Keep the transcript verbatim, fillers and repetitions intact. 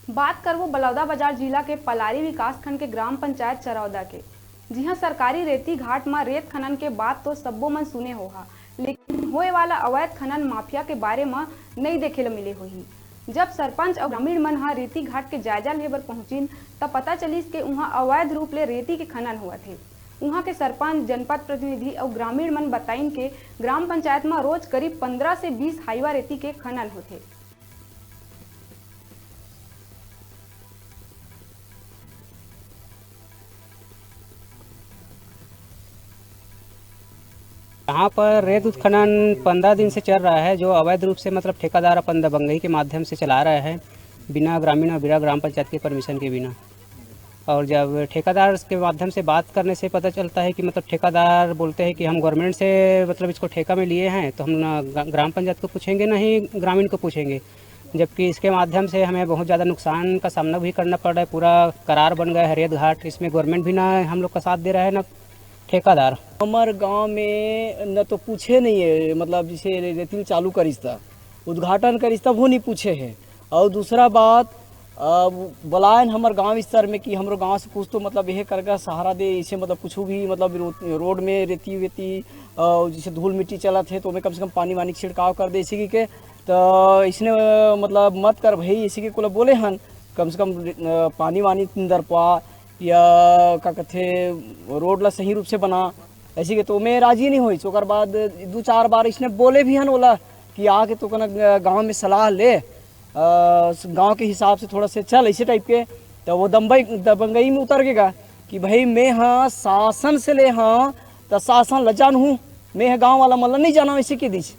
बात करबो बलौदाबाजार जिला के पलारी विकासखंड के ग्राम पंचायत चरौदा के, जिहां सरकारी रेती घाट म रेत खनन के बात तो सब्बो मन सुने होहा, लेकिन होए वाला अवैध खनन माफिया के बारे म नइ देखे ल मिले होही। जब सरपंच अउ ग्रामीण मन ह रेती घाट के जायजा लेहे बर पहुंचिन, त पता चलिस के उहां अवैध रूप ले रेती के खनन होवत हे। उहां के सरपंच, जनपद प्रतिनिधि अउ ग्रामीण मन बताइन के ग्राम पंचायत म रोज करीब पंद्रह से बीस हाईवा रेती के खनन होथे। यहाँ पर रेत उत्खनन पंद्रह दिन से चल रहा है, जो अवैध रूप से, मतलब, ठेकेदार अपन दबंगई के माध्यम से चला रहा है, बिना ग्रामीण और बिना ग्राम पंचायत के परमिशन के बिना। और जब ठेकेदार के माध्यम से बात करने से पता चलता है कि, मतलब, ठेकेदार बोलते हैं कि हम गवर्नमेंट से, मतलब, इसको ठेका में लिए हैं, तो हम ना ग-, ग्राम पंचायत को पूछेंगे, ना ही ग्रामीण को पूछेंगे, जबकि इसके माध्यम से हमें बहुत ज़्यादा नुकसान का सामना भी करना पड़ रहा है। पूरा करार बन गया है रेत घाट, इसमें गवर्नमेंट भी ना हम लोग का साथ दे रहा है, ना ठेकेदार। हमर गांव में न तो पूछे नहीं है, मतलब, जैसे रेतिल चालू करिस था, उद्घाटन करिस, तब वो नहीं पूछे है। और दूसरा बात, अब बुलायन हमर गांव स्तर में कि हमरो गांव से कुछ तो, मतलब, यह करके सहारा दे, इसे, मतलब, कुछ भी, मतलब, रो-, रोड में रेती वेती, अ, जैसे धूल मिट्टी चलत है, तो ओमे कम से कम पानी वानी के छिड़काव कर दे, इसी के, तो इसने, मतलब, मत कर भाई, इसी के कुल बोले हन, कम से कम, अ, पानी वानी दरपा, या का कथे, रोड ला सही रूप से बना, ऐसी के तो मैं राजी नहीं होइस। ओकर बाद दू चार बार इसने बोले भी हन ओला कि आके तो कना गांव में सलाह ले, अ, गांव के हिसाब से थोड़ा से चल, ऐसे टाइप के। तो वो दम्बई दबंगई में उतर गेगा कि भाई, मैं हाँ शासन से ले हाँ, तो शासन ला जानहूँ, मैं ह गांव वाला मन ला नहीं जाना, ऐसे के दीस।